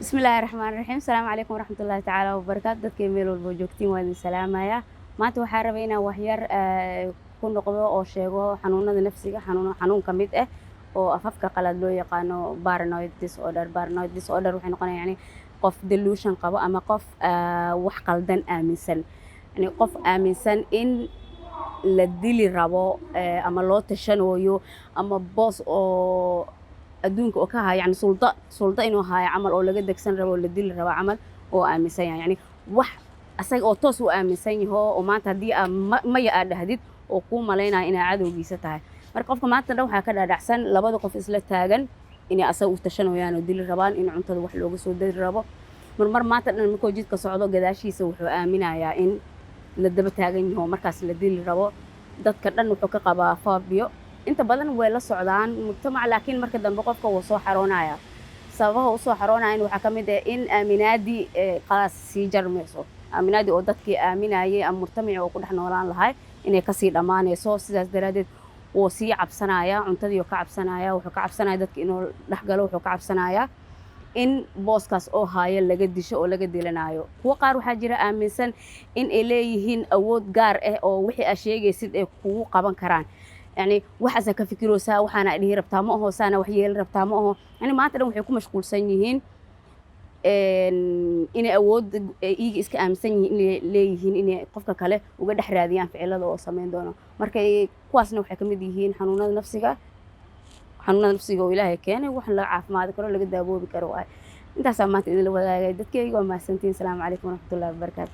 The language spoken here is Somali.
Bismillaahi raxmaani raxiim. Asalaamu calaykum waraxmatullaahi tacaala wabarakaatu. Dadkay meel walba joogtiin, waa idin salaamayaa. Maanta waxaa rabay inaan waxyar ku noqdo oo sheego xanuunada nafsiga, xanuun ka mid ah oo afafka qalaad loo yaqaano paranoid disorder. Paranoid disorder waxay noqonaya yani qof delusion qabo ama qof wax qaldan aaminsan, yani qof aaminsan in la dili rabo ama loo tashanooyo ama boos oo adduunka oo ka haya, yani suldo inuu haayo camal oo laga degsan rabo oo la dili rabo camal oo aaminsan yahay, yani wax asaga oo toos u aaminsan yaho oo maanta haddii aa maya aad dhahdid oo kuu malaynaya inaa cadowgiisa tahay. Marka qofka maanta dhan waxaa ka dhaadhacsan labada qof isla taagan inay asaga u tashanayaan oo dili rabaan, in cuntada wax looga soo dari rabo. Marmar maanta dhan markuu jidka socdo, gadaashiisa wuxuu aaminayaa in la daba taagan yaho, markaas la dili rabo. Dadka dhan wuxuu ka qabaa phobia. Inta badan way la socdaan mujtamac, laakiin marka dambe qofka wuu soo xaroonaya. Sababaha u soo xaroonayan waxaa ka mid ah in aaminaadii qalaas sii jarmayso, aaminaadii oo dadkii aaminayay ama mujtamacii oo ku dhex noolaan lahay inay kasii dhammaanayso. Sidaas daraaddeed wuu sii cabsanaya, cuntadii ka cabsanaya, wuxuu ka cabsanaya dadka inuu dhex galo, wuxuu ka cabsanayaa in booskaas oo haayo laga disho oo laga dilanaayo. Kuwo qaar waxaa jira aaminsan in ay leeyihiin awood gaar ah oo wixii aad sheegaysid ay kugu qaban karaan, yani waxaasaa ka fikiroosaa, waxaana dhihi rabtaa ma aho, saana wax yeeli rabtaa ma aho. Yani maanta dhan waxay ku mashquulsan yihiin inay awood iyaga iska aaminsan yihiin inay leeyihiin, inay qofka kale uga dhex raadiyaan ficilada oo samayn doono. Marka kuwaasna waxay ka mid yihiin xanuunada nafsiga, xanuunada nafsiga oo Ilaahay keenay, wax la caafimaadi karo, laga daawoobi karo waay. Intaasaa maanta idinla wadaagay. Dadkeyga, waa mahadsantihiin. Asalaamu calaykum waraxmatullahi wabarakaatu.